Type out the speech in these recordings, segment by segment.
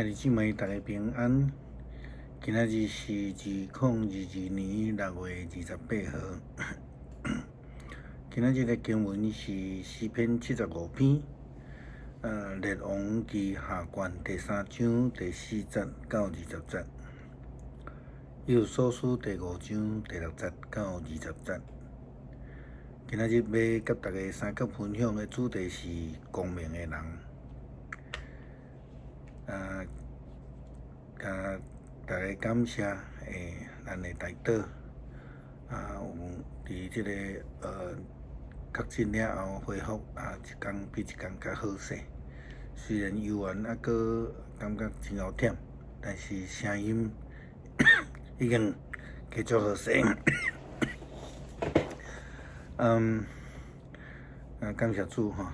兄弟姊妹，大家平安。今仔日是2022年6月28號。今仔日的經文是詩篇75篇，列王記下卷第三章第四節到20節，以弗所書第五章第六節到20節。今仔日欲佮大家相佮分享的主題是光明的人。共大家感謝咱的代禱，有佇這个確診了後恢復一工比一工較好勢。雖然猶原猶閣感覺真𠢕忝，但是聲音已經繼續好勢。感謝主吼，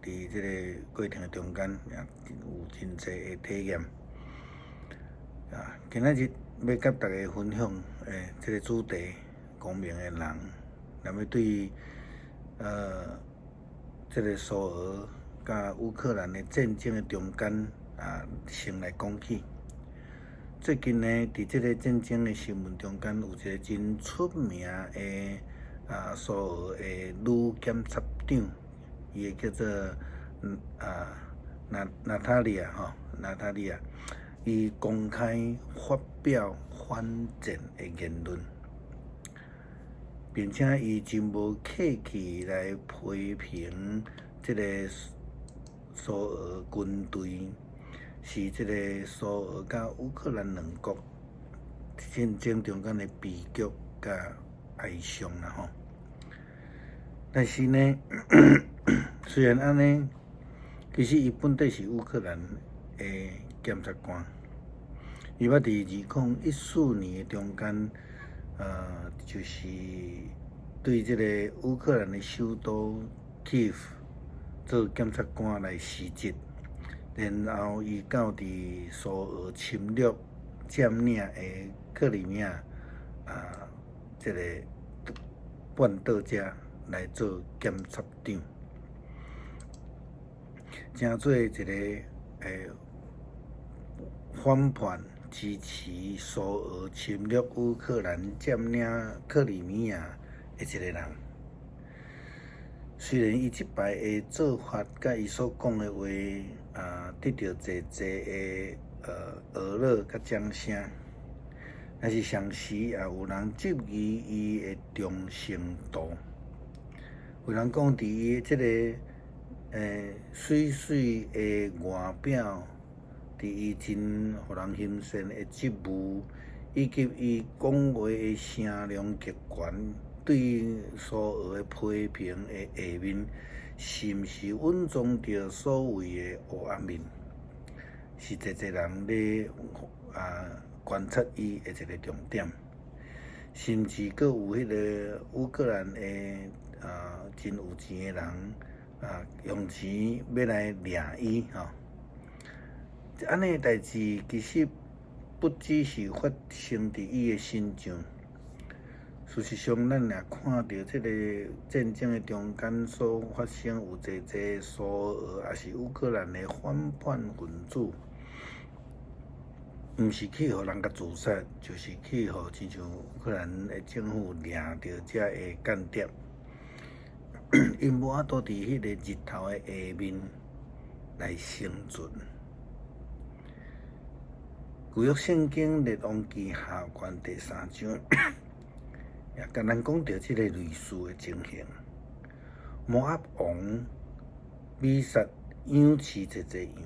佇這個過程的中間，也有真濟的體驗。今仔日欲佮大家分享這个主題，光明的人，咱欲對這个蘇俄佮烏克蘭的戰爭的中間先來講起。最近呢，佇這个戰爭的新聞中間，有一个真出名的蘇俄的女檢察長，伊个叫做娜塔莉亞吼，娜塔莉亞，伊公開發表反戰的言論，並且伊真無客氣來批評這个蘇俄軍隊是這个蘇俄佮烏克蘭兩國戰爭中間的悲劇佮哀傷啦吼。但是呢，雖然按呢，其實伊本底是烏克蘭的檢察官，伊捌佇2014年的中間，就是對這个烏克蘭的首都基輔做檢察官來辭職，然後伊到佇蘇俄侵略佔領的克里米亞這个半島遮來做檢察長，成做一个反叛支持蘇俄侵略烏克蘭、佔領克里米亞的一個人。雖然伊這擺的做法佮伊所講的話得著濟濟的呵咾佮掌聲，但是同時也有人質疑伊的忠誠度。有人講，佇伊這个媠媠的外表，佇伊真予人欣羨的職務，以及伊講話的聲量極懸，對蘇俄的批評的下面，是毋是隱藏著所謂的黑暗面？是濟濟人咧觀察伊的一个重點。甚至閣有彼个烏克蘭的真有錢的人用錢欲來掠伊吼。按呢代誌其實不只是發生佇伊的身上。事實上，咱也看著這个戰爭的中間所發生有濟濟蘇俄抑是烏克蘭的反叛分子，毋是去予人共自殺，就是去予親像烏克蘭的政府掠著遮的間諜，𪜶無法度佇彼个日頭的下面來生存。舊約聖經列王記下卷第三章，也共咱講著這个類似的情形。摩押王米煞養飼濟濟羊，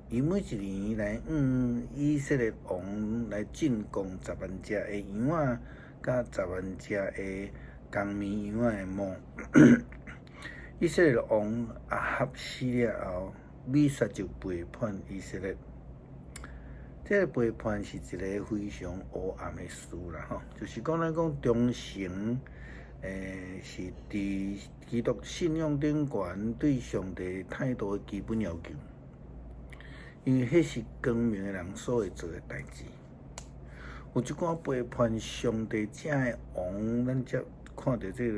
伊每一年來向以色列王來進貢十萬隻的羊仔，佮十萬隻的公綿羊仔的毛。以色列王亞哈死了後，米煞就背叛以色列。這个背叛是一个非常黑暗的事啦，吼，就是講咱講忠誠，是佇基督信仰頂懸對上帝態度的基本要求，因為彼是光明的人所會做的代誌。有一寡背叛上帝遮的王，咱才看著這个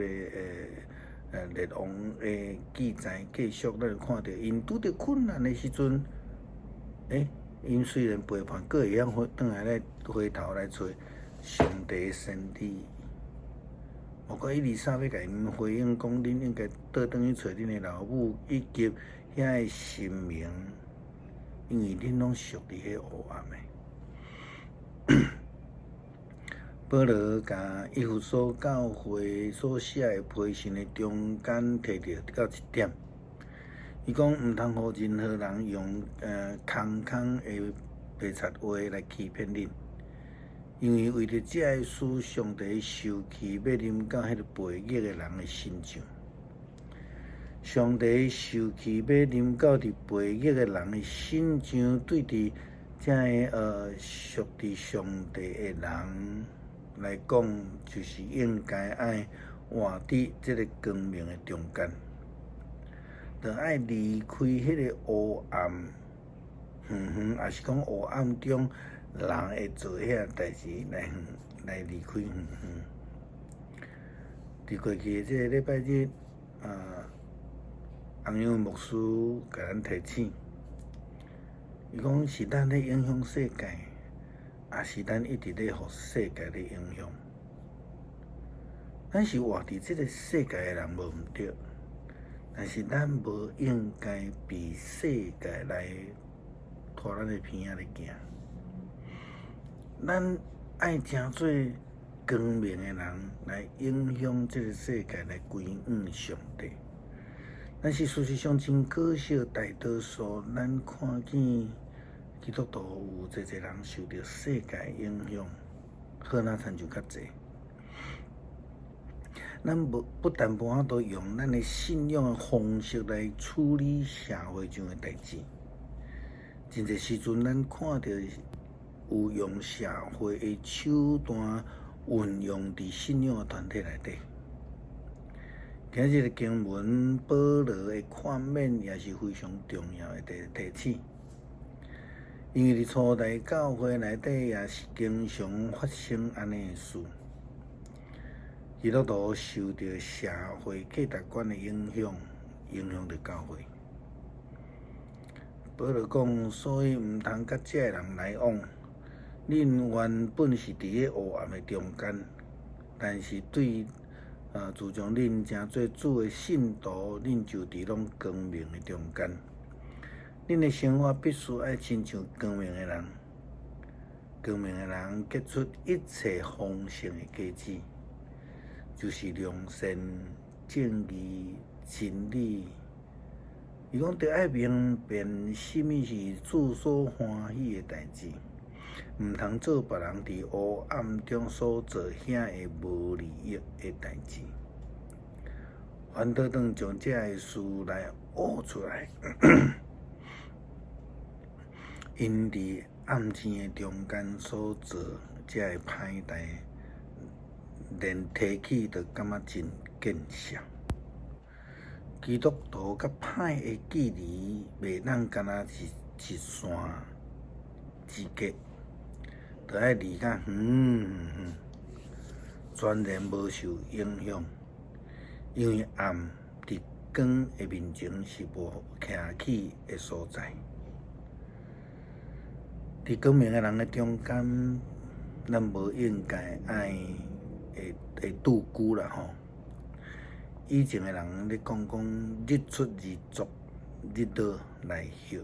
列王的記載繼續，咱就看著𪜶拄著困難的時陣， 𪜶雖然背叛，閣會曉回轉來來回頭來揣上帝的真理。無過以利沙欲共𪜶回應講，恁應該倒轉去揣恁的老母以及遐个神明，因為恁攏屬佇彼黑暗的。保羅共以弗所教會所寫的批信的中間提著到一點，伊講毋通予任何人用空空的白賊話來欺騙恁，因為為著這个事，上帝受氣欲臨到彼个悖逆的人的身上。上帝受氣欲臨到佇悖逆的人的身上，對佇這个屬佇上帝的人來講，就是應該愛活佇這个光明的中間，著愛離開彼个黑暗，遠遠，抑是講黑暗中人會做遐代誌來遠來離開遠遠。佇過去的這个禮拜日，洪友牧師共咱提醒，伊講是咱咧影響世界，抑是咱一直咧予世界咧影響？咱是活佇這个世界的人無毋對，但是咱無應該被世界來拖咱的鼻仔咧行。咱愛成做光明的人來影響這个世界，來歸向上帝。但是事實上真可惜，大多數咱看見基督徒有濟濟人受著世界影響，好若親像較濟。咱無不但無法度用咱的信仰的方式來處理社會上的代誌，真濟時陣咱看著有用社會的手段運用佇信仰的團體內底。今日的經文，保羅的勸勉也是非常重要的提醒，因為佇初代教會內底也是經常發生按呢的事。基督徒受著社會價值觀的影響，影響著教會。保羅講，所以毋通佮這个人來往。恁原本是佇咧黑暗的中間，但是對自從恁成做主的信徒，恁就佇攏光明的中間。恁的生活必須愛親像光明的人，光明的人結出一切豐盛的果子，就是良善、正義、真理。伊講著愛明辨啥物是主所歡喜的代誌，毋通做別人佇黑暗中所做遐个無利益的代誌。反倒轉將這个事來挖出來，𪜶佇暗糋的中間所做這个歹代，連提起都感覺真見笑。基督徒佮歹的距離，袂當敢若是一線之隔，著愛離較遠遠遠，全然無受影響。因為暗佇光的面前是無徛起的所在。佇光明的人的中間，咱無應該愛會會妒忌啦吼。以前的人咧講講日出而作，日落來歇，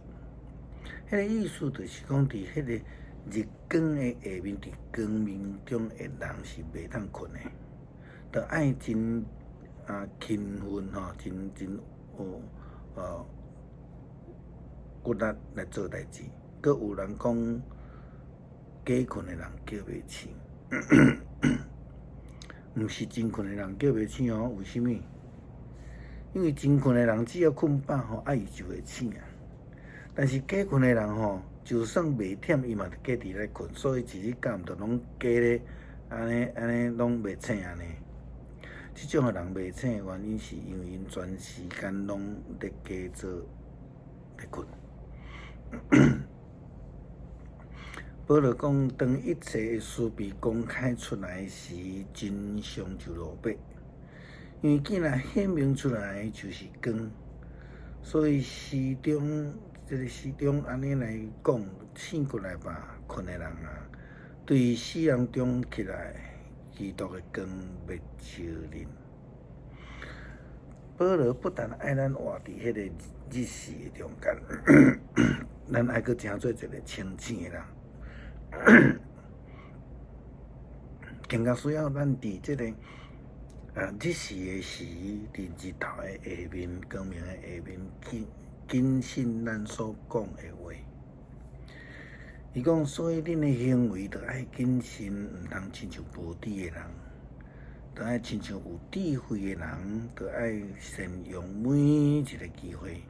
彼个意思就是講佇彼个日光的下面，佇光明中的人是袂當睏的，著愛真勤奮吼，真真有骨力來做代誌。閣有人講，假睏的人叫袂醒，毋是真睏的人叫袂醒哦。為啥物？因為真睏的人只要睏飽吼，伊就會醒啊。但是假睏的人吼，就算袂忝，伊嘛繼續咧睏，所以一日到暗就攏假咧，按呢按呢攏袂醒按呢。這種的人袂醒的原因，是因為𪜶全時間攏咧假做咧睏。保羅講，當一切的事被公開出來時，真相就露白。因為既然顯明出來，就是光，所以時中這个詩中按呢來講，醒過來吧，睏的人啊，對死人中起來，基督的光欲照恁。保羅不但愛咱活佇彼個日時的中間，咱愛閣成做一個清醒的人，更加需要咱佇這個日時的時，佇日頭的下面，光明的下面，謹謹慎咱所講的話。伊講，所以恁的行為著愛謹慎，毋通親像無知的人，著愛親像有智慧的人，著愛善用每一個機會。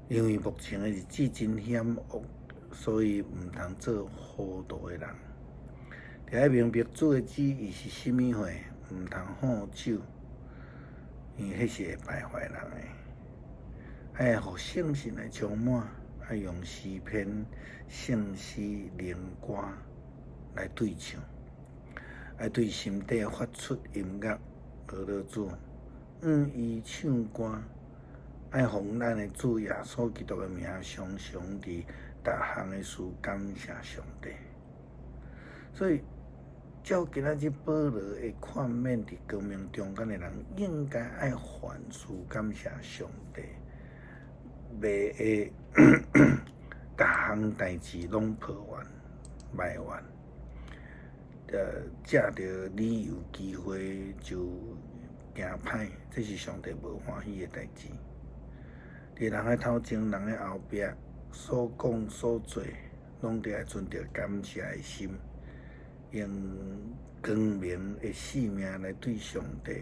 因為目前的日子真險惡，所以毋通做糊塗的人。著愛明白主的旨意是啥物貨，毋通好酒，因為彼是會敗壞人的。愛予聖神來充滿，愛用詩篇、聖詩、靈歌來對唱，愛對心底發出音樂，歌頌主，向伊唱歌，愛奉咱的主耶穌基督的名，常常佇逐項的事感謝上帝。所以，照今仔日保羅的勸勉，佇光明中間的人，應該愛凡事感謝上帝，袂會逐項代誌攏抱怨、埋怨，藉著理由機會就行歹，這是上帝無歡喜的代誌。佇人的頭前、人的後壁，所講所做，攏著愛存著感謝的心，用光明的生命來對上帝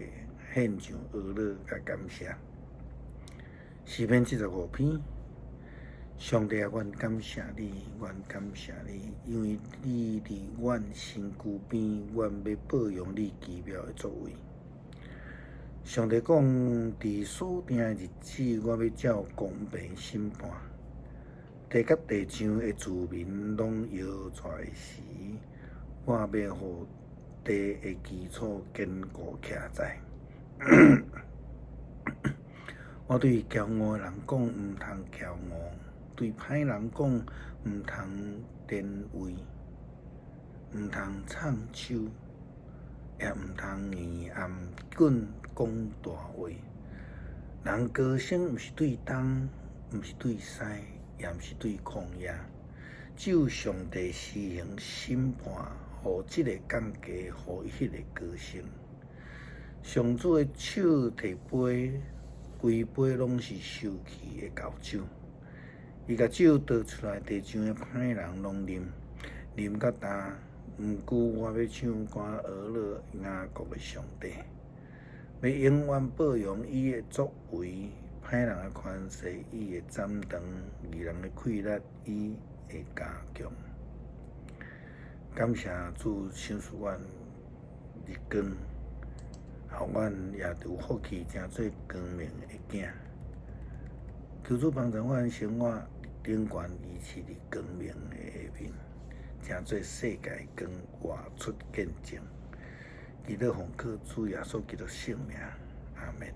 獻上阿樂佮感謝。詩篇75篇，上帝啊，阮感謝你，阮感謝你，因為你佇阮身軀邊，阮欲報揚你奇妙的作為。上帝講，佇所定的日子，我欲照公平審判，地佮地上的住民攏搖掣時，我欲予地的基礎堅固徛在。我對驕傲的人講，毋通驕傲；對歹人講，毋通顛位，毋通創手，也毋通硬頷頸講大話。人高升毋是對東，毋是對西，也毋是對曠野，只有上帝施行審判，予這个降低，予彼个高升。上主的手提杯，規杯攏是受氣的厚酒。伊共酒倒出來，地上的歹人攏啉，啉甲焦。毋過我欲唱歌呵咾雅各的上帝，欲永遠報揚伊的作為，歹人的權勢伊會斬斷，義人的氣力伊會加強。感謝主賞賜阮日光，予阮也有福氣成做光明的囝。求主幫助阮生活頂懸維持佇光明的下面，成做世界光，活出見證。祈禱奉靠主耶穌基督聖名，阿門。